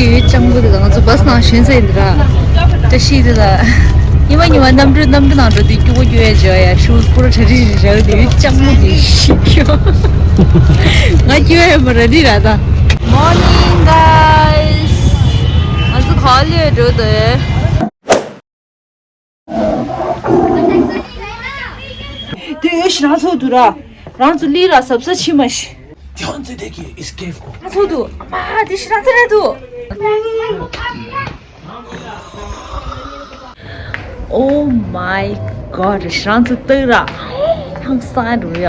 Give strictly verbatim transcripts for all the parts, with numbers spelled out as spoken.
ཡུལ་ལྕང་པོ་དེ་དང་ང་ཚོ་བ་སི་ནང་ཞོན་ཚར་ཡིན་འདི་ར། བཀྲ་ཤིས་དེ་ལ། ཉི་མ་ཉི་མ་གནམ་གྲུ་གནམ་གྲུ་ནང་འགྲོ་དུས་སྐྱུག་པོ་སྐྱུག་ཡ་བྱོས་ཡ། ཤུ་པུ་ར་གྲ་སྒྲིག་བྱས་བཞག་དེ་ཡུལ་ལྕང་པོ་དེ་ཤི་ཤོ། ང་སྐྱུག་ཡ་མ་ར་ནི་ར་ད། Morning, guys. ང་ཚོ་ག་ལེ་འགྲོ་དེ། དེ་ཡོད་ཤི་རང་ཚོ་དུ་ར། རང་ཚོ་ལི་ར་ཟབ་ས་ཕྱི་མ་ཤི། ཐོན་ཚེ་དེ་གི་ཨིས་ཀེབ་གོ། རང་ཚོ་དུ། མ་དེ་ཤི་རང་ཚོ་རེད་དུ། Oh my god, ཤི་རང་ཚོ་ལྟོས་ར། ཧང་སང་རུ་ཡ།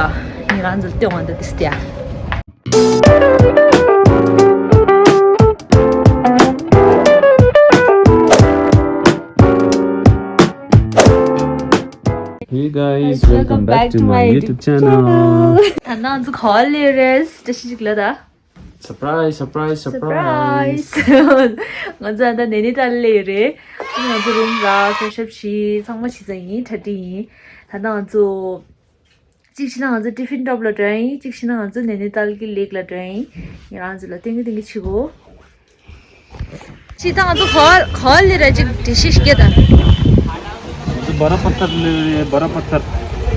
ངས་རང་ཚོ་ལྟོས་འོང་དུ་དིས་ཏེ། Hey guys, welcome back to my YouTube channel. ད་ནང་ཚོ་ག་ལེ་རེད། བཀྲ་ཤིས་ཤིག་ལ་ད། Surprise, surprise, surprise. Surprise. ང་ཚོ་ད་ནེ་ནི་ཏཱལ་ལ་ཡོད་རེད། ང་ཚོ་རུམ་ར་ཕེ་ཤབ་བྱས་ཚང་མ་བྱས་ཚར་ཡིན། གྲ་སྒྲིག་ཡིན། ད་ནང་ཚོ། གཅིག་བྱས་ན་ང་ཚོ་ཏི་ཕིན་ཊོབ་ལ་འགྲོ་ཡ་ཡིན། གཅིག་བྱས་ན་ང་ཚོ་ནེ་ནི་ཏཱལ་གི་ལེག་ལ་འགྲོ་ཡ་ཡིན། ངས་རང་ཚོ་ལ་སྟོན་གི་སྟོན་གི་བྱེད་གོ། གཅིག་ད་ང་ཚོ་ག་ག་ལེ་ར་གཅིག་འགྲེལ་བཤད་ཞིག་རྒྱག་ད། ང་ཚོ་བ་ར་པ་ཐར་ལ་ཡོད་རེད། བ་ར་པ་ཐར།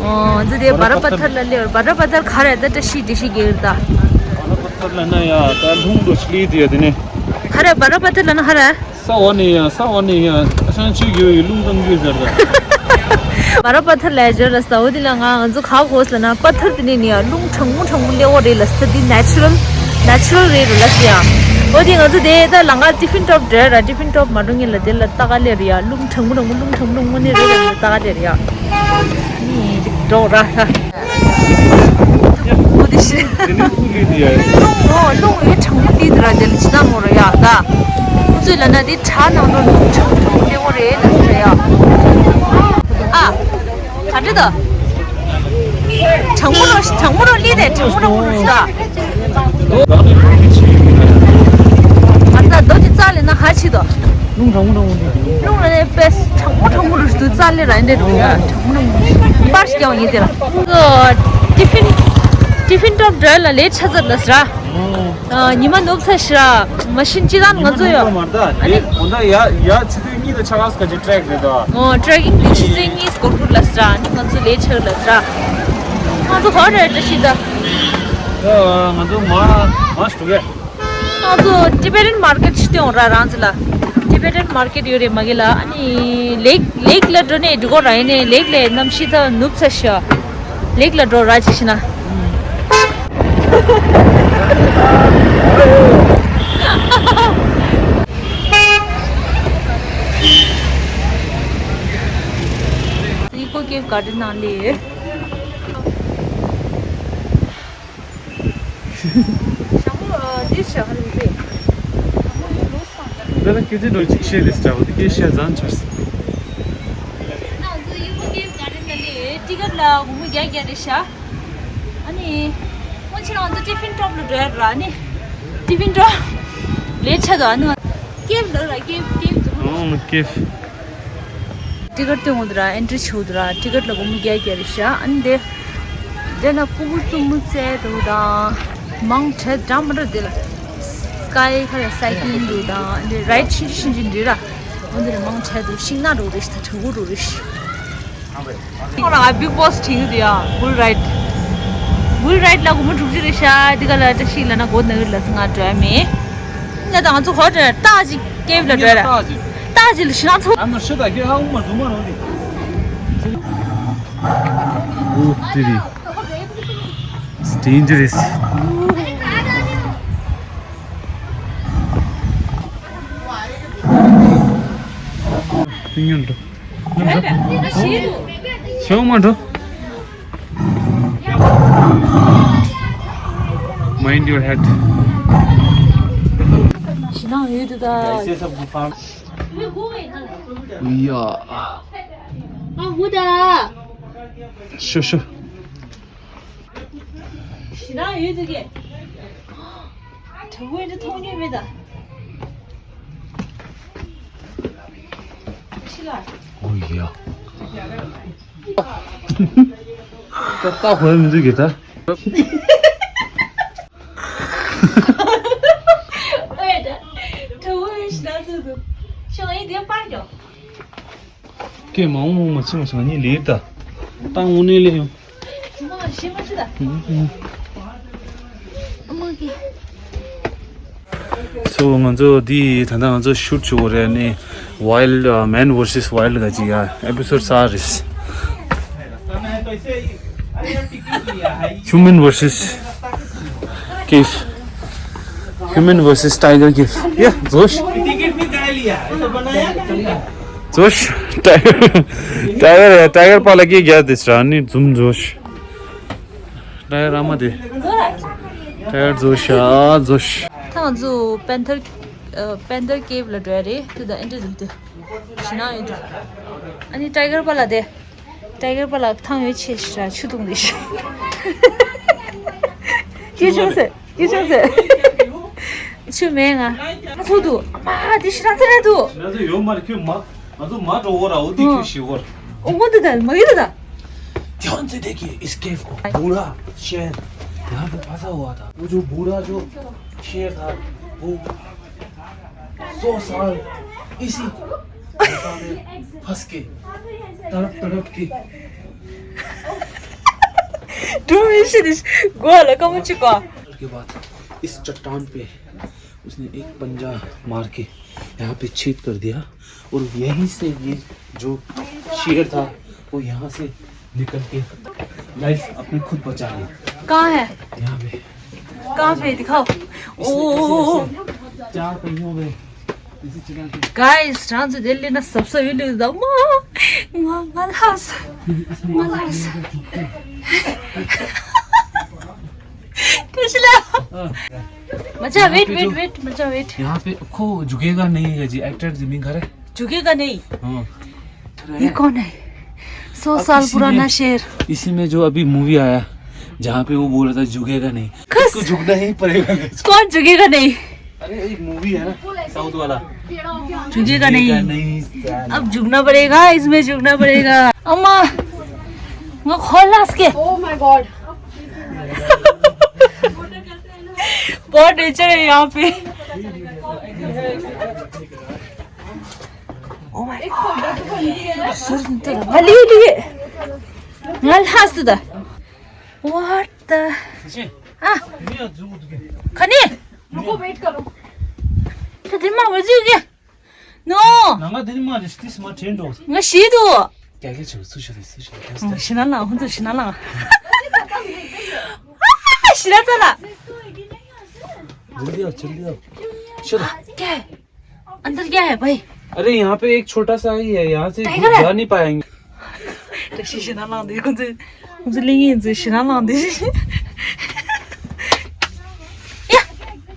ཨོ། ང་ཚོ་དེ་བ་ར་པ་ཐར་ལ་སླེབས། བ་ར་པ་ཐར་ག་རེ་ད། བཀྲ་ཤིས་འགྲེལ་བཤད་རྒྱག་ད། བ་ར་པ་ཐར་ལ་ན་ཡ་ད་ལུང་འགྲོ་ཞིག་ལི་དེ་ཡ་དེ་ནས། ག་རེ་བ་ར་པ་ཐར་ལ་ན་ག་རེ། ས་འོག་ནས་ཡ་ས་འོག་ནས་ཡ་ཨ་ཤང་ཆུ་རྒྱུ་ཡི་རླུང་གཏོང་རྒྱུ་ཟེར་ད། བ་ར་པ་ཐར་ལ་ཡ་ཇོ་ར་ས་འོ་དེ་ལ་ང་ང་ཚོ་ག་གོ་ས་ལ་ན་པ་ཐར་དེ་ནས་ནི་ཡ་རླུང་གྲང་མོ་གྲང་མོ་སླེབས་འོ་རེད་ལ་ས། དེ་ནེ་ཅུ་རལ་ནེ་ཅུ་རལ་རེད་རུ་ལ་ས་ཡ། འོ་དེ་ང་ཚོ་དེ་ད་ལ་ང་ཏི་ཕིན་ཊོབ་འགྲོ་ར། ཏི་ཕིན་ཊོབ་མ་འགྲོ་ངེས་ལ་དེ་ལ་ལྟ་ག་ལེ་རེད་ཡ། རླུང་གྲང་མོ་གྲང་མོ་རླུང་གྲང་མོ་གྲང་མོ་ནི་རེད་ལ་ལྟ་ག་ལེ་རེད་ཡ། ནི་ཅིག་འགྲོ་ར་ཧ། འོ་དེ་ཤི། དེ་ནི་ཁུ་ལི་དེ་ཡ། རླུང་འོ་རླུང་ཡི་གྲང་མོ་ལི་དེ་ར་དེ་ལ་ཅི་ད་མོ་ར་ཡ་ད། ཁོ་ཚོས་ལ་ན་དེ་བྲག་ནང་དུ་རླུང་གྲང་མོ་གྲང་མོ་སླེབས་འོ་རེད་ལ་ས་ཡ། ཨ། ག་འདྲ་ད། གྲང་མོ་རོ་གྲང་མོ་རོ་ལི་དེ་གྲང་མོ་གྲང་མོ་རོ་ཞིག་ད། ང་ད་རྡོ་དེ་རྩ་ལས་ན་ཧ་ཆི་དོ། རླུང་གྲང་མོ་གྲང་མོ་རེད། རླུང་ལ་ནས་པས་གྲང་མོ་གྲང་མོ་རུ་ཞིག་ཏུ་རྩ་ལས་ར་འདྲེ་རུ་ཡ་གྲང་མོ་གྲང་མོ་པར་ཞིག་ཀྱང་ཡིན་དེ་ལ། ཏི་ཕིན་ཏི་ཕིན་ཊོབ་འགྲོ་ལ་ལས་ཆ་ཚར་ལ་ཟ་ར། ཉི་མ་ནུབ་ཚར་ཤི་ར། མ་ཤིན་ཅི་ད་ང་ཚོ་ཡ། ཨ་ནི་ཁོང་ད་ཡ་ཡ་ཆུ་ཚོད་གཉིས་དང་ཕྱེད་ཀ་ཙམ་གྱི་ཊེག་རེད་ད། ཨོ་ཊེག་གིང་དེ་ཆུ་ཚོད་གཉིས་སྐོར་སྐོར་ལ་ཟ་ར། ཨ་ནི་ང་ཚོ་ལས་ཆག་ལ་ཟ་ར། ང་ཚོ་ཧོ་རེད་ད་ཤི་ད། ང་ཚོ་མ་མ་ཞུ་གས། ང་ཚོ་ཊི་བེ་ཊན་མར་ཀེཊ་ཅིག་སྟོན་འོང་ར་རང་ཚོ་ལ། ཊི་བེ་ཊན་མར་ཀེཊ་ཡོད་རེད་མ་གི་ལ། ཨ་ནི་ལེག་ལེག་ལ་འགྲོ་ནས་འགྲོ་གོ་ར། ཡིན་ནའི་ལེག་ལས་གནམ་གཤིས་ད་ནུབ་ཚར་ཤག་ལེག་ལ་འགྲོ་ར་ཅིག་ཤི་ན། ཨི་ཀོ་ཀེབ་ག་རེ་ནང་ལས། ཞང་པོ་འདི་ཞག་རེད་རེད། ཞང་པོ་ཡོད་ལོ་སང་། ད་ལྟ་སྐད་ཆ་འདྲ་ཅིག་བཤད་དེ་སྐྲག་པ་དེ་སྐད་བཤད་ཛན་ཆར་སི། ང་ཚོ་ཡུ་ཧོ་ཀེབ་ག་རེ་ད་ལེ་ཊི་ཀེཊ་ལ་སྒོར་མོ་བརྒྱ་བརྒྱ་རེད་ཤག་ཨ་ནི་སྔོན་ཆད་ང་ཚོ་ཏི་ཕིན་ཊོབ་ལ་འགྲོ་ཡ་ར། ཨ་ནི་ཏི་ཕིན་ཊོབ་ལས་ཆ་དོ་ཨ་ནི་ཀེབ་ལ་ར་ཀེབ་ཀེབ་ཛུ། ཨོ་ཀེབ། ཊི་ཀེཊ་སྟོན་འོང་དུ་ར། ཨེན་ཊི་རི་བྱེད་འོང་དུ་ར། ཊི་ཀེཊ་ལ་སྒོར་མོ་བརྒྱ་བརྒྱ་རེད་ཤག་ཨ་ནི་དེ་དེ་ན་ཕྲུ་གུ་རྩུབ་མོ་རྩེ་འདུག་དང་། མང་ཆེ་འདྲ་མི་འདྲ་དེ་ལ་སི་ཀའི་ཁ་ལ་སའི་ཀི་ལིང་འདུག་དང་། ཨ་ནི་རའིཌ་ཤིན་ཅི་ཤིན་ཅི་འདི་ར། འོ་འདི་ལ་མང་ཆེ་འདུག་ཤིང་ནགས་འགྲོ་རེད་ཤག་ད་གྲོགས་པོ་འགྲོ་རེད་ཤག་ཁོང་རང་ང་བིག་བོ་སི་དྲན་གི་འདུག་ཡ། བུལ་རའིཌ། བུལ་རའིཌ་ལ་སྒོར་མོ་དྲུག་ཅུ་རེད་ཤག་འདི་ག་ལ་བཀྲ་ཤིས་ལ་ན་སྒོ་ན་གི་ལ་སི་ང་འགྲོ་ཡ་མེད། ང་དང་ང་ཚོ་ཧོ་ཊེལ་ཏག་ཅིག་ཀེབ་ལ་འགྲོ་ཡ་ར། ཏག་ཅིག་ལ་ཤི་ན་ཚོ། I'm not sure that I get how much money. Oh, did he? It's dangerous. ཡོད་རེད། ཤི་འདུག་ཤོག་མ་འགྲོ། Mind your head. ཤི་ནང་ཡོད་དུ་ད། ཡ། ཨ་འུ་ད། ཤོ་ཤོ། ཞེ་དྲག་ཡོད་འདུག་གས། དྲང་པོ་འདི་མཐོང་མྱོང་མེད་ད། ཤི་ལ། ཨོ་ཡ། ད་ལྟ་ཧོལ་མི་འདུག་གས་ད། ཨོ་ཡ་ད། དྲང་པོ། ཤི་ན་ཚོད་དུ། ཤི་ང་ཡིན་དེ་པར་ཀྱང་། ཀེ་མ་འོང་མ་ཕྱི་མ་ཕྱི་ང་གཉིས་ལེགས་ད། ཏང་འོང་ནས་ལེགས་ཡོང་། མ་ཤི་མ་ཤི་ད། མ་གི། So ང་ཚོ་འདི་ད་ལྟ་ང་ཚོ་ཤུཊ་བྱེད་དགོས་རེད་ནི། Wild uh, Man versus Wild ག་ཅིག་ཡ་ཨེ་པི་སོཌ་གསར་རེད། Human versus cave. Human versus tiger cave. Yeah, Josh. Josh, tiger. Tiger, yeah, tiger pa lagi gaya this rani zum Josh. Tiger ama de. Tiger Josh, ah, Josh. ཐང་ཚོ་པན་ཐར་པན་ཐར་ཀེབ་ལ་འགྲོ་ཡ་རེད། དེ་དང་ཨེ་འདྲ་འདུག་དེ། ཤི་ན་ཡོད་འདུག་ཨ་ནི་ཊའི་གར་པ་ལ་དེ། ཊའི་གར་པ་ལ་ཐང་ཡོད་ཆེ་ཤ་ཆུ་བཏུང་དེ་ཤ། ཀི་ཆུ་སེ་ཀི་ཆུ་སེ། ཆུ་མེད་ང་། ང་ཚོ་འདུག་མ་དེ་ཤི་རང་ཚ་རེད་འདུག་ང་ཚོ་ཡོད་མ་རེད་ཁྱོད་མ། ང་ཚོ་མ་འགྲོ་བོ་ར་འོ་དེ་ཁྱོད་ཤི་བོར། ཨོ་ངོ་འདི་ད་མ་ཡོད་ད། ད། ध्यान से देखिए इस केव को। बूढ़ा शेर यहाँ पे फंसा हुआ था। वो जो बूढ़ा जो शेर था वो सौ साल इसी गुफा में फंस के तड़प तड़प के। ཀྲུང་ཡིན་ཤི་དེ་གོ་ལ་ཀ་མོ་ཅི་གོ། के बाद इस चट्टान पे उसने एक पंजा मार के यहाँ पे छेद कर दिया और यहीं से ये जो शेर था वो यहाँ से निकल के लाइफ अपनी खुद बचा ली। कहाँ है? यहाँ पे। कहाँ पे दिखाओ। इसने ऐसे, ओ ऐसे चार पहियों में ऐसे चला के गाइस रांझ दिल्ली ना सबसे विलु दमा मलास फिर इसने मलास। ऐसे झुक के पिछला हाँ। मजा वेट वेट वेट मजा वेट। यहाँ पे खो झुकेगा नहीं है जी एक्टर जिमी घर है। झुकेगा नहीं। हाँ। ये कौन है? सौ साल पुराना शेर। इसी में जो अभी मूवी आया जहाँ पे वो बोला था झुकेगा नहीं। खस। इसको झुकना ही पड़ेगा। कौन झुकेगा नहीं? अरे एक मूवी है ना साउथ वाला। झुकेगा नहीं। नहीं। अब झुकना पड़ेगा इसमें झुकना पड़ेगा। अम्मा। वो खोल ना इसके। Oh my God। बहुत डेंजर है यहाँ पे। Oh my God. Hali hali. Ngal has to da. What the? Ah. Kani? रुको वेट करो। तो दिन मा वजू के। No. नंगा दिन मा रिश्ती स्मा ट्रेंड हो। Nga shidu. क्या क्या चल सुशु सुशु। Shina la, hunzu shina la. Shina zala. जल्दी आओ जल्दी आओ। चलो। क्या है? अंदर क्या है भाई? अरे यहाँ पे एक छोटा सा ही है, यहाँ से टाइगर है? जा नहीं पाएंगे। Taxi shina lang de, kunzu kunzu lingi zu shina lang de. Ya,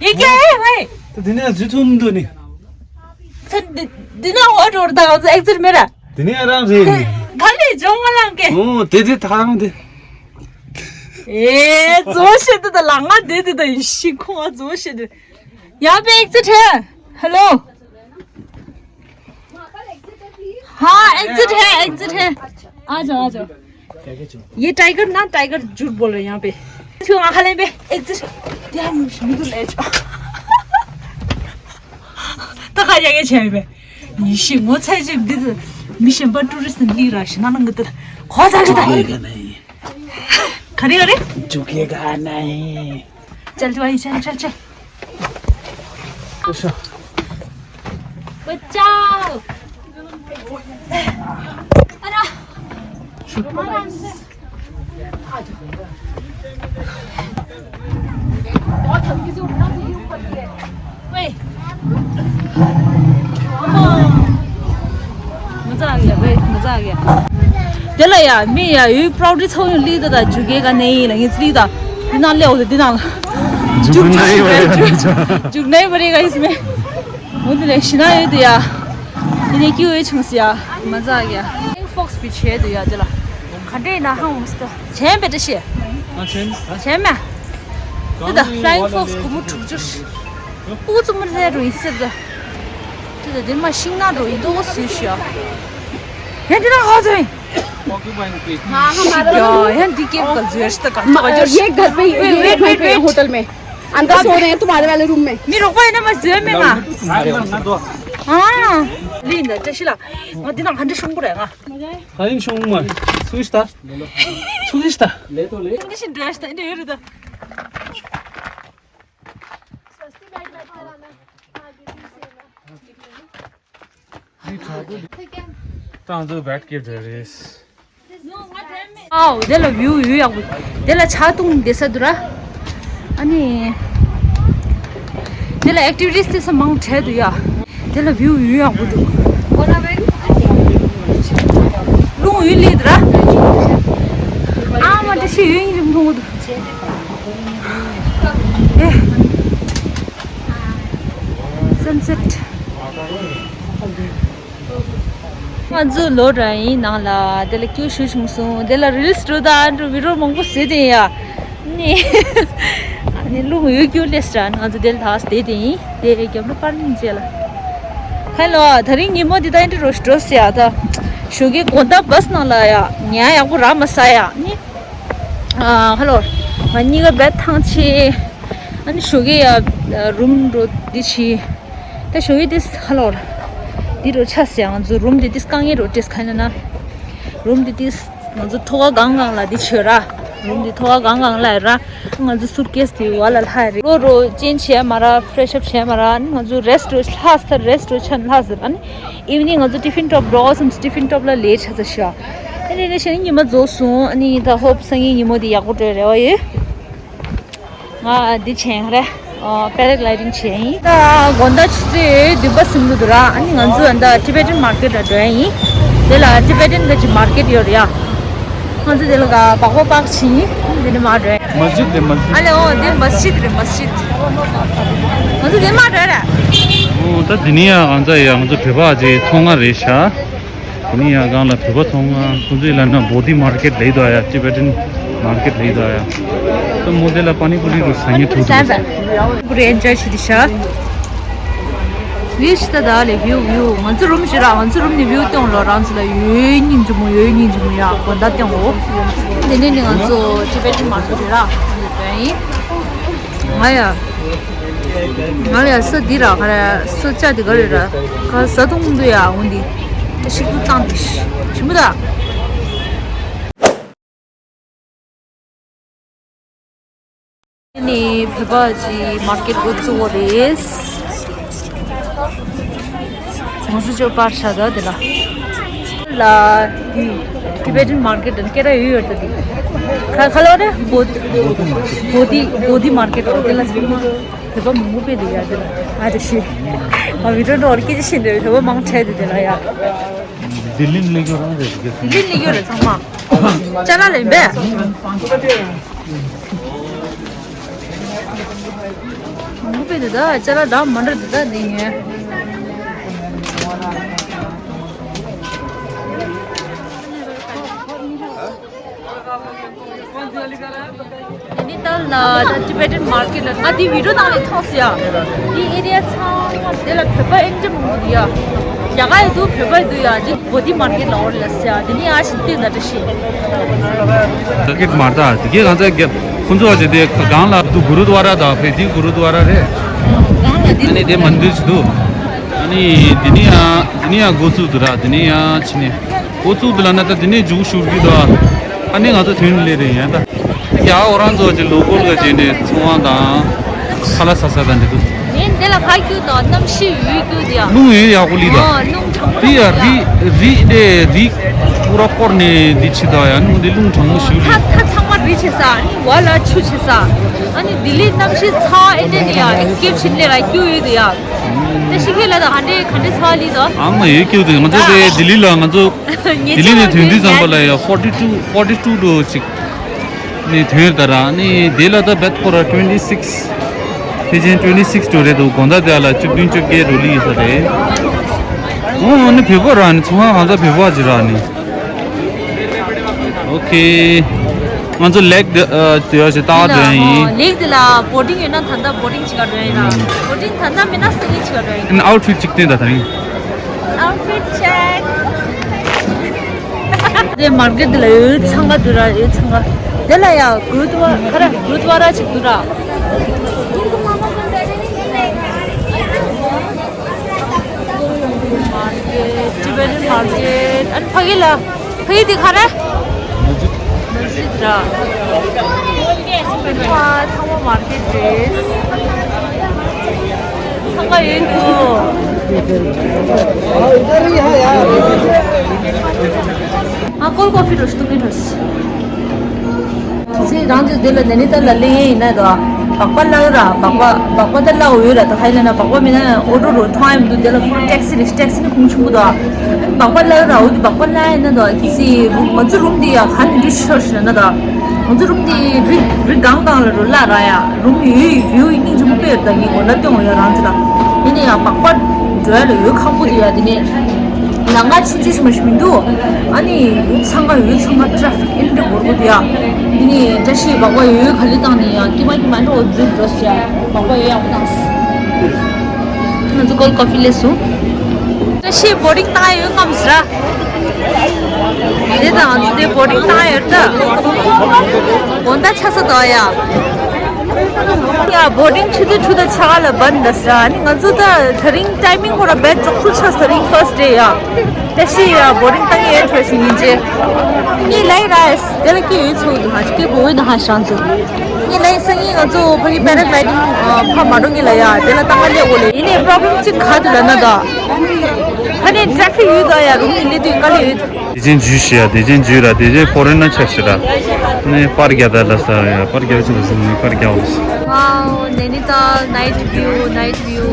ये क्या है भाई? तो दिने जुतुम दोनी। तो दि- दिना वो रोड था, उसे एग्जिट मेरा। दिने आराम से। खाली जोंगलांग के। ओ, दे दे थांग दे। ए, जोशे तो लंगा दे दे तो इशी को जोशे दे। यहाँ पे एग्जिट है। हेलो। हाँ, एग्जिट है, एग्जिट है। आ जाओ, आ जाओ। ये टाइगर ना, टाइगर झूठ बोल रहे हैं यहाँ पे। क्यों आखले पे एग्जिट। यार, मुझे ले जाओ। तो खा जाएंगे छह पे। ये शिंगो छह जी, मिशन पर टूरिस्ट ली रहा है ना, नंग तो। खा जाएगा। झुकेगा नहीं। खड़ी, खड़ी। झुकेगा नहीं। चल, तू आई, चल, चल, चल। अच्छा। बचाओ। अरे। बहुत हल्की से उठना चाहिए ऊपर की है। ओए। मजा आ गया भाई, मजा आ गया। तेला यार, मैं यार, ये प्राउड इस होने ली तो झुकेगा नहीं, नहीं इसलिए था। दिना ले होते, दिना। झुकना ही पड़ेगा। झुकना ही पड़ेगा इसमें। वो तो ले, शिना ये तो यार। ये क्यों ये छंस यार? मजा आ गया। फोक्स पीछे तो यार, चला। खड़े ना हम उस तो। छह पे तो शे। हाँ, छह। छह में। तो द फ्लाइंग फोक्स को मुठ जो। ऊ ཙུམ་རེ་རུ་ཡིན་སྲིད་དོ། དེ་དེ་མ་ཤིང་ན་འགྲོ་ཡིན་དོ་སུས་ཤོག་ཡང་དེ་ན་ཧ་ཚོ་ཡིན། हाँ, हमारा ཡང་འདི་སྐྱེབ་ག་ཟེར་ཤི་ད་ག་ཚོ་ག་ཟེར་ཤི། ये घर पे, ये wait wait wait wait wait. Hotel में। अंदर सो रहे हैं तुम्हारे वाले रूम में। མི་རོགས་པ་ཡིན་ན་མ་བཟོས་མེད་ང་། ཨ། ལིན་ད་བཀྲ་ཤིས་ལགས། ང་འདི་ནང་ག་འདྲ་ཤོང་གི་རེད་ང་། ཧ་ཡིན་ཤོང་མ། སུ་ཡིས་ད། སུ་ཡིས་ད། འདི་ཤིན་འདྲ་ཤི་ད་འདི་ཡོད་རེད་ད། ཏང་ཚོ་བེད་ཀེབ་རེད། ཨའོ་དེ་ལ་བིའུ་ཡུ་ཡག་པོ། དེ་ལ་ཇ་བཏུང་བསྡད་ས་འདུག་ར། ཨ་ནི། དེ་ལ་ཨེག་ཊི་བི་ཊི་སི་དེ་ས་མང་དྲགས་འདུག་ཡ། དེ་ལ་བིའུ་ཡུ་ཡག་པོ་འདུག་རླུང་ཡུ་ལི་འདུག་ར། ཨ་མ་འདྲ་ཞིག་ཡུན་རིང་མཐོང་གི་འདུག་ཨེ། སན་སེཊ། ང་ཚོ་ལོ་ར་ཡིན་ནང་ལ་དེ་ལ་སྐྱོ་ཤུགས་བྱུང་སོང་། དེ་ལ་རིལ་སི་འགྲོ་དང་འགྲོ་བི་རོ་མང་པོ་བཟོས་དེ་ཡ། ནི་ནི་རླུང་ཡུལ་སྐྱོ་ལེས་ར། ང་ཚོ་དེ་ལ་ཐག་བསྡད་དེ་ཡིན། དེ་རྒྱབ་ལ་པར་ཉིན་བྱས་ལ། ཧེ་ལོ། དེ་རིང་ཉིན་མོ་འདི་ད་ཨིན་འདྲ་རོ་ཞིག་འགྲོ་ཟེར་ཡ། ད་ཞོགས་ཀའི་དགོང་དག་བྷ་སི་ནང་ལ་ཡ་ཉལ་ཡག་པོ་རག་མ་སོང་ཡ་ནི། ཨ་ཧེ་ལོ། ང་གཉིས་ཀ་བེད་ཐང་ཆད། ཨ་ནི་ཞོགས་ཀའི་ཡ་རུམ་འགྲོ་འདི་བྱས། ད་ཞོགས་ཀའི་དེ་ཧ་ལོ། འདི་རུ་ཆ་ཟེར། ང་ཚོ་རུམ་འདི་དེ་དཀའ་ངལ་རུ་ཏེས་ཁ་ན་ན། རུམ་འདི་དེ་ང་ཚོ་ཐོག་ཁ་གང་གང་ལ་འདི་བྱོས་ར། རུམ་འདི་ཐོག་ཁ་གང་གང་ལ་ར། ང་ཚོ་སུཊ་ཀེས་དེ་བ་ལ་ལྷ་རེ་རོ་རོ་ཅེན་བྱས་མ་ར། ཕེ་རེ་ཤི་ཨབ་བྱས་མ་ར། ང་ཚོ་རེ་སི་ཊི་རུ་ལྷ་ས་རེ་སི་ཊི་རུ་ཆ་ལྷ་ས་ར། ཨ་ནི་ཨི་ཝི་ནིང་ང་ཚོ་ཏི་ཕིན་ཊོབ་འགྲོ་སམ། ཏི་ཕིན་ཊོབ་ལ་ལེ་ཆ་ས་ཤ། ཨ་ནི་ལེ་ཆ་ནི་ཉི་མ་རྫོགས་སོང་། ཨ་ནི་ད་ཧོབ་སང་ཉིན་ཉི་མ་དེ་ཡག་པོ་འགྲོ་རེ་བ་ཡོད། ང་འདི་བྱས་ཡིན་རེད། པེ་ར་གི་ལའི་ཌིང་བྱས་ཡིན། ད་དགོང་དག་ཆུ་ཚོད་བདུན་པ་ཟིན་འདུག་ར། ཨ་ནི་ང་ཚོ་ད་ཊི་བེ་ཊན་མར་ཀེཊ་ལ་འགྲོ་ཡ་ཡིན། དེ་ལ་ཊི་བེ་ཊན་གི་མར་ཀེཊ་ཡོད་རེད་ཡ། ང་ཚོ་དེ་ལ་ག་བག་བག་བག་བྱས་ཡིན། དེ་ནས་མར་འགྲོ་ཡ། མ་ཇི་དེ་མ་ཇི། ཨ་ལེ་ཨོ་དེ་མ་ཇི་དེ་རེད་མ་ཇི། ང་ཚོ་དེ་མར་འགྲོ་ཡ་རེད། ཨོ་ད་དེ་ནས་ཡ་ང་ཚོ་ཡ་ང་ཚོ་བོད་པ་ཅིག་ཚོང་ཁང་རེད་ཤག་དེ་ནས་ཡང་སྒང་ལ་བོད་པ་ཚོང་ཁང་ཁོང་ཚོའི་ལ་ན་བོ་དྷི་མར་ཀེཊ་ལབ་འདུག་ཡ། ཊི་བེ་ཊན་མར་ཀེཊ་ལབ་འདུག་ཡ། ད་མོ་དེ་ལ་པ་ནི་པུ་རི་རུ་ཟ་ཉེ་ཐུག་འདུག་པུ་རི་ཨེན་ཇོའི་བྱེད་དེ་ཤག་བིའུ་ཤི་ད་ད་ལེ་བིའུ་བིའུ། ང་ཚོ་རུམ་ཞིག་ར། ང་ཚོ་རུམ་ནས་བིའུ་སྟོན་ལོ། རང་ཚོ་ལ་ཡོད་སྙིང་རྗེ་མོ་ཡོད་སྙིང་རྗེ་མོ་ཡ། དགོང་དག་སྟོན་འོ། དེ་ནས་ནི་ང་ཚོ་ཊི་བེ་ཊན་མར་ཀེཊ་རེད་ར། ང་ཚོ་སྟོན་ཡིན། ང་ཡ། ང་ཡ་ས་འདི་ར་ག་ར་ས་ཆ་འདི་ག་རེ་ར། ག་ས་དུང་འདུ་ཡ་འོ་འདི། ད་ཞིག་ཏུ་བཏང་འདི་ཞིམ་པོ་ད། ནི་བོད་པ་ཅི་མར་ཀེཊ་འགོ་བཙུགས་པ་རེད། ང་ཚོ་ཅོ་པར་ཤ་ད་དེ་ལ། ལ། ཊི་བེ་ཊན་མར་ཀེཊ་ཀེ་ར་ཡོད་ཡོད་ད་དེ། ཁ་ཁ་ལོ་རེ་བོ་བོ་དྷི་བོ་དྷི་མར་ཀེཊ་འོ་དེ་ལ་ཚང་མ་བོད་པ་མང་པོ་དཔེ་འདུག་ཡ་དེ་ལ། ཨ་རེ་ཤི། ཨ་བི་ཌི་ཡོ་འགྲོ་བར་སྐད་ཆ་བཤད་འདྲ་བོད་པ་མང་དྲགས་དེ་དེ་ལ་ཡ། ལྡི་ལི་སླེབས་ཡོད་རང་རེད་དེ། ལྡི་ལི་སླེབས་ཡོད་རེད་ཚང་མ། ཅ་ལག་ལེན་པས། མང་པོ་དཔེ་འདུག་ད། ཅ་ལག་འདྲ་མ་འདྲ་འདུག་ད་འདི་ངས། འདི་ལྟར་ལ་ད་ཊི་བེ་ཊན་མར་ཀེཊ་ལ་ང་འདི་བི་ཌི་ཡོ་ནང་ལ་མཐོང་སོང་ཡ། འདི་ཨེ་རི་ཡ་ཚང་མ་དེ་ལ་བོད་པ་ཨེ་འདྲ་མང་པོ་འདུག་ཡ། རྒྱ་གར་ཡི་འདུག་བོད་པ་ཡི་འདུག་ཡ། འདི་བོ་དྷི་མར་ཀེཊ་ལ་འོར་ལ་སོང་ཡ། འདི་ནི་ཨ་ཤི་ཏི་ད་འདྲ་ཤི། མར་ཀེཊ་མ་རེད་ད། དེ་གའི་གང་ཚ་གི་ཁོང་ཚོ་བ་ཅི་དེ་གང་ལ་འདུག་གུ་རུ་དུ་ཝ་ར་ད་ཕེ་དེ་གུ་རུ་དུ་ཝ་ར་རེད། གང་ལ་འདི་ཨ་ནི་དེ་མ་འདུག་ཅི་འདུག་ཨ་ནི་འདི་ནི་ཡང་འདི་ནི་ཡང་འགོ་བཙུགས་འདུག་ར། འདི་ནི་ཡང་ཕྱི་ནས། འགོ་བཙུགས་འདི་ལ་ན་ད་འདི་ནས་མཇུག་ཞུགས་རྒྱུ་དང་། ཨ་ནི་ང་ཚོ་ཐོན་ལེ་རེད་ཡང་ད། ཡ་ཨོ་རང་ཚོ་ཅིག་ལོ་ཀལ་ག་ཅིག་ནས་ཚོང་བ་དང་། ཁ་ལག་ཟ་ས་དང་འདི་འདུག་ངས་འདི་ལ་ཁ་སྐྱུར་དང་གནམ་གཤིས་ཡོད་རྒྱུ་དེ་ཡང་། རླུང་ཡོད་ཡག་པོ་ལི་དང་། ཨོ་རླུང་གྲང་མོ་དེ་ཡ་རི་རི་དེ་རི་པུ་ར་བསྐོར་ནས་འདི་ཕྱི་དང་ཡ་རླུང་འདི་རླུང་གྲང་མོ་ཞིག་ལི། ད་ད་ཚང་མ་རི་བྱེད་ས། ཨ་ནི་བ་ལ་ཆུ་བྱེད་ས། ཨ་ནི་ལྡི་ལི་གནམ་གཤིས་ཚ་ཨེ་འདྲ་ནི་ཡ་ཨེ་སི་ཀེབ་བྱེད་ལེ་ར་སྐྱུར་ཡོད་དེ་ཡ། ད་ཤི་ཁེ་ལ་ད་ག་འདྲས་ག་འདྲས་ཚ་ལི་ད། ཨ་མ་ཡོད་སྐྱུར་དེ་ང་ཚོ་དེ་ལྡི་ལི་ལ་ང་ཚོ། ལྡི་ལི་ནས་ཐོན་དུས་ཙམ་པ་ལ་ཡ་ཕོར་ཊི་ཊུ་ཕོར་ཊི་ཊུ་འགྲོ་ཅིག་ནས་ཐོན་ད་ར། ནི་དེ་ལ་ད་བེད་ཁོ་ར་ཊུ་ཝེན་ཊི་སིགས། ཕལ་ཆེར་ཊུ་ཝེན་ཊི་སིགས་འགྲོ་རེད་འདུག་དགོང་དག་དེ་ལ་བཅུ་བདུན་བཅོ་བརྒྱད་འགྲོ་ལི་ཡོད་ས་རེད། ཨོ་ནི་བོད་པ་ར་ནི་ཚོང་ཁང་གང་ཚ་བོད་པ་ཅིག་ར་ནི། ཨོ་ཁེ། ང་ཚོ་ལེག་དེ་ཨ་དེ་ཡ་ཞིག་ལྟ་བ་འདོད་ཡིན། ལེག་དེ་ལ་བོ་ཊིང་ཡོད་ན་ད་ལྟ་བོ་ཊིང་ཅིག་ག་འགྲོ་ཡིན་ན། བོ་ཊིང་ད་ལྟ་མེད་ན་སང་ཉིན་ཅིག་ག་འགྲོ་ཡིན་ན། ཨའུ་ཊི་ཕིཊ་ཅིག་སྟོན་ད་ད་རིང་། Outfit check. དེ་མར་ཀེཊ་དེ་ལ་ཡོད་ཚང་ག་འདུག་ར། ཡོད་ཚང་ག་དེ་ལ་ཡ་གུ་རུ་དུ་ཝ་ཁ་ར་གུ་རུ་དུ་ཝ་ར་ཅིག་འདུག་ར། མར་ཀེཊ། ཨ་ནི་ཕ་གི་ལ། ཕ་གི་འདི་ག་རེ། མ་ཇིད་ར། ཚང་མ་མར་ཀེཊ་རེད། འཚང་ཁ་ཡོད་འདུག་ཨ་ཀོལ་ཀོ་ཕི་འགྲོ་ཤི་ཏུ་མི་འགྲོ་ཤི། ཁྱེད་ཚོས་རང་ཚོའི་དེ་ལ་ནེ་ནི་ཏཱལ་ལ་སླེབས་ཡས་ཡིན་ན་དོ། སྦག་སྦག་བརླག་ར། སྦག་སྦག་སྦག་སྦག་ད་བརླག་འོས་ར། ད་ཧའི་ལན་ན་སྦག་སྦག་མེད་ན་ཨོ་ཏོ་རུ་ཐོང་ཡ་མི་འདུག་དེ་ལ་ཕུར་ཊེག་སི་རེད། ཊེག་སི་ནི་ཁུངས་ཆེན་པོ་དོ། སྦག་སྦག་བརླག་ར། འོ་དེ་སྦག་སྦག་བརླག་ཡ་ཡིན་ན་དོ། ཁྱེད་ཚོས་རུམ་ང་ཚོ་རུམ་དེ་ཡ་ག་ནས་འདྲི་ཤོར་ཤི་ན་དོ། ང་ཚོ་རུམ་དེ་རི་རི་སྒང་སྒང་ལ་རུ་བརླག་ར་ཡ། རུམ་ཡོད་ཡོད་སྙིང་རྗེ་མོ་དཔེ་ཡོད། ད་ངས་གོ་ན་སྟོན་འོ་ཡ་རང་ཚོ་ལ། ཡིན་ནའི་ཡང་སྦག་སྦག་འགྲོ་ཡ་ལ་འོས་ཁག་པོ་དེ་ཡ། དེ་ནས་ལམ་ཁ་ཆུང་ཆུང་ཞིག་མ་ཞིག་མི་འདུག་ཨ་ནི་འོས་འཚང་ཁ་འོས་འཚང་ཁ་ཊེ་ཕིག་ཨེ་འདྲ་འགོར་པོ་དེ་ཡ། དེ་ནས་བཀྲ་ཤིས་སྦག་སྦག་འོས་ག་ལེ་བཏང་ནས་ཡ་ཀི་མ་ཀི་མ་འགྲོ་འཛུལ་འགྲོ་ཟེར་ཡ། སྦག་སྦག་འོས་ཡག་པོ་བཏང་སོང་། ང་ཚོ་ཀོལ་ཀོ་ཕི་སླེབས་སོང་། བཀྲ་ཤིས་བོ་ཊིང་བཏང་ཡ་ཡོད་ངམ་ཟེར། དེ་དང་དེ་བོ་ཊིང་བཏང་ཡོད་ད། དགོང་དག་ཆགས་ས་དོ་ཡ། ཡ་བོ་ཊིང་ཆུ་ཚོད་དྲུག་དང་ཕྱེད་ཀ་ལ་བན་འདྲ་ཟེར། ཨ་ནི་ང་ཚོ་ད་དེ་རིང་ཊའི་མིང་ཁོ་ར་བེད་ཙོག་ཚུལ་ཆགས། དེ་རིང་ཕར་སི་ཊེ་ཡ། བཀྲ་ཤིས་ཡ་བོ་ཊིང་བཏང་ཡས་འཕྲོ་ཞིག་ཡིན་ཅེ། ངས་ལའི་ར་དེ་ལ་སྐད་ཡོད་ཚོད་འདུག་ཧ་ཅིག་སྐད་པོ་འོད་ན་ཧ་ཤང་ཚོད། ངས་ལའི་སང་ཉིན་ང་ཚོ་ཕ་གི་པེ་ར་གི་ལའི་ཌིང་ཕ་མ་འགྲོ་གི་ལ་ཡ། དེ་ལ་ཏང་ག་ལས་འོ་ལེ། ཡིན་ནའི་པོ་རོབ་ལེམ་གཅིག་ག་འདུག་ལ་ན་ད། ཕ་ནས་ཊེ་ཕིག་ཡོད་ད་ཡ། རུམ་ནས་སླེབས་དུས་དཀའ་ལས་ཡོད། བདེ་ཆེན་ཇུས་ཤི་ཡ། བདེ་ཆེན་ཇུས་ར། བདེ་ཆེན་ཕོ་རེན་ན་ཆ་ཤི་ར། ནས་པར་རྒྱག་ད་ལ་ས་ཡ། པར་རྒྱག་ཅི་ལ་སོང་ནས་པར་རྒྱག་འོ་ལ་ས། Wow, Nainital night view, night view.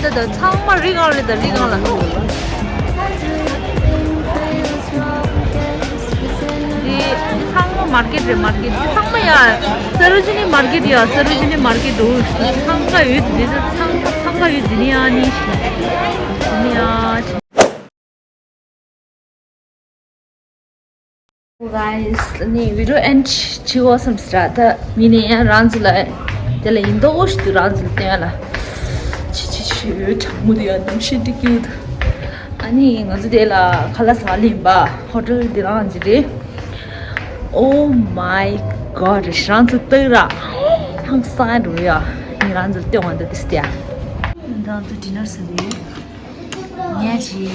ད་ད་ཚང་མ་རི་སྒང་རེད་ད། རི་སྒང་ལ། འདི་ཚང་མ་མར་ཀེཊ་རེད། མར་ཀེཊ་འདི་ཚང་མ་ཡ། སར་ཝོ་ཇི་ནི་མར་ཀེཊ་ཡ། སར་ཝོ་ཇི་ནི་མར་ཀེཊ་འགྲོ། ཚང་མ་ཡོད་འདི་ཚང་མ་ཚང་མ་ཡོད་འདི་ནི་ཡ་ནི་ཤི་འདི་ནི་ཡ་ཤི། Guys, ནི་བི་ཌི་ཡོ་ཨེན་ཌི་བྱེད་འོ་བསམ་སི་ར། ད་མི་ནི་ཡང་རང་ཚོ་ལ་དེ་ལ་ཡིན་མདོག་ཞིག་འདུག་རང་ཚོ་ལ་བསྟན་ཡ་ལ། ཆི་ཆི་ཆི་ཡོད་གྲང་མོ་དེ་ཡ་གནམ་གཤིས་འདི་སྐྱིད་འདུག་ཨ་ནི་ང་ཚོ་དེ་ལ་ཁ་ལག་ཟ་ལེན་པ་ཧོ་ཊེལ་འདི་རང་ཅི་རེད། Oh my god, རང་ཚོ་ལྟོས་ར། ཧང་སང་འགྲོ་ཡ། ངས་རང་ཚོ་ལ་སྟོན་བ་འདུག་དེ་སྟེ། རང་ཚོ་ཌི་ནར་ཟ་རེད། ངས་ཅི།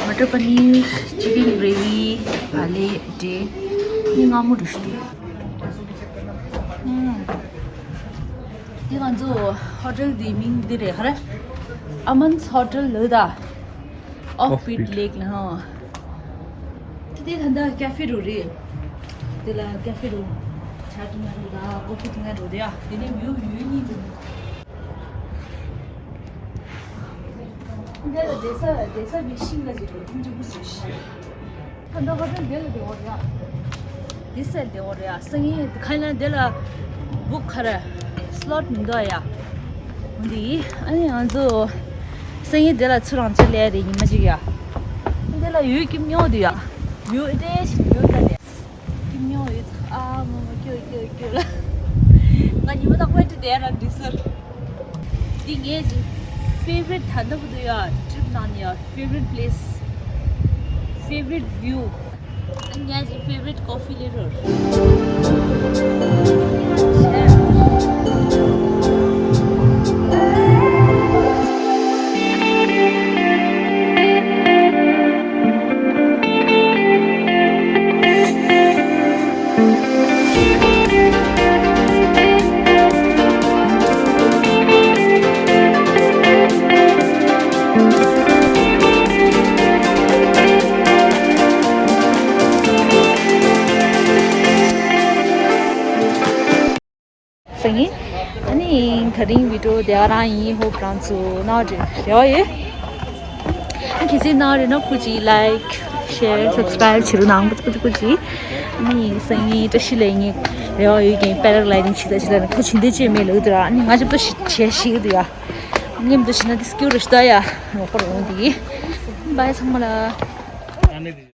མ་ཊར་པ་ནིར། ཅི་ཀེན་གྷ་རེ་ཝི། བག་ལེབ་འབྲས། ནི་མངར་མོ་འདྲ་ཞིག་འདུག་ཨུམ། འདི་ང་ཚོ་ཧོ་ཊེལ་འདིའི་མིང་འདི་རེད་ཧ་རེ། ཨ་མན་སི་ཧོ་ཊེལ་ལོས་ད། ཨོཕ་བིཊ་ལེག་ལ་ཧང་། དེ་དེ་ད་ལྟ་ཀ་ཧྥེ་རུ་རེད། དེ་ལ་ཀ་ཧྥེ་རུ་ཇ་འཐུང་ང་འགྲོ་ད། ཀོ་ཕི་འཐུང་ང་འགྲོ་དེ་ཡ། དེ་ནས་མིའུ་ཡུལ་གཉིས་འདུག་འདི་ལ་བསྡད་ས་བསྡད་ས་མི་ཤིང་ལ་ཅིག་འགྲོ་ཐུང་ཅིག་པུ་སུ་ཤི། ད་ལྟ་ཧོ་ཊེལ་འདི་ལ་བསྡད་འོ་རེད་ཡ། འདི་སར་བསྡད་འོ་རེད་ཡ། སང་ཉིན་ཁ་ལ་འདི་ལ་བུག་ཁ་ར་སི་ལོཊ་མི་འདུག་ཡ། འདི་ཨ་ནི་ང་ཚོ་སང་ཉིན་འདི་ལ་ཚུར་རང་ཚུར་སླེབས་རེད་ཉི་མ་གཅིག་ཡ། འདི་ལ་ཡོད་ཀྱི་མྱོང་འདུག་ཡ། ཡོད་ཨེ་ཏེ་ཞིག་ཡོད་ད་ལེ། ཀི་མྱོང་ཡོད། ཨ་མ་མ་སྐྱོ་སྐྱོ་སྐྱོ་ལ། ང་ཉི་མ་ད་ཀོ་ཏི་དེ་ཡ་ར་འདི་སར། འདི་ངའི་ཕེ་ཝ་རི་ཊི་ད་ལྟ་བུ་དུ་ཡ་ཊི་རིབ་ནང་ནས་ཡ་ཕེ་ཝ་རི་ཊི་པི་ལེ་སི། ཕེ་ཝ་རི་ཊི་བིའུ། ངའི་ཕེ་ཝ་རི་ཊི་ཀོ་ཕི་ལེ་རོ། སང་ཉིན། ཨ་ནི་དེ་རིང་བི་ཌི་ཡོ་དེ་ག་རང་ཡིན། ཧོབ་རང་ཚོ་ནང་རེ་རེ་བ་ཡོད། ཨ་གལ་སྲིད་ནང་རེ་ན་སྐུ་མཁྱེན་ལའིཀ་ཤེར་སབ་སི་ཀ་རའིབ་བྱེད་རོགས་གནང་། སྐུ་མཁྱེན་སྐུ་མཁྱེན། ཨ་ནི་སང་ཉིན་བཀྲ་ཤིས་ལ་ངས་རེ་བ་ཡོད་ཀྱང་པེ་ར་གི་ལའི་ཌིང་བྱེད་ད་བྱེད་ད་ཁ་ཆུང་དེ་བྱེད་མེད་ལོས་དུ་ར། ཨ་ནི་ང་ཅིག་ཏོ་ཞིག་བྱེད་ཤིག་དུ་ཡ། མཉམ་དུ་བྱེད་ན་དེ་སྐྱུར་རེ་ཤི་ད་ཡ། རོགས་པ་རོགས་འདི། བའི་ཚང་མ་ལ།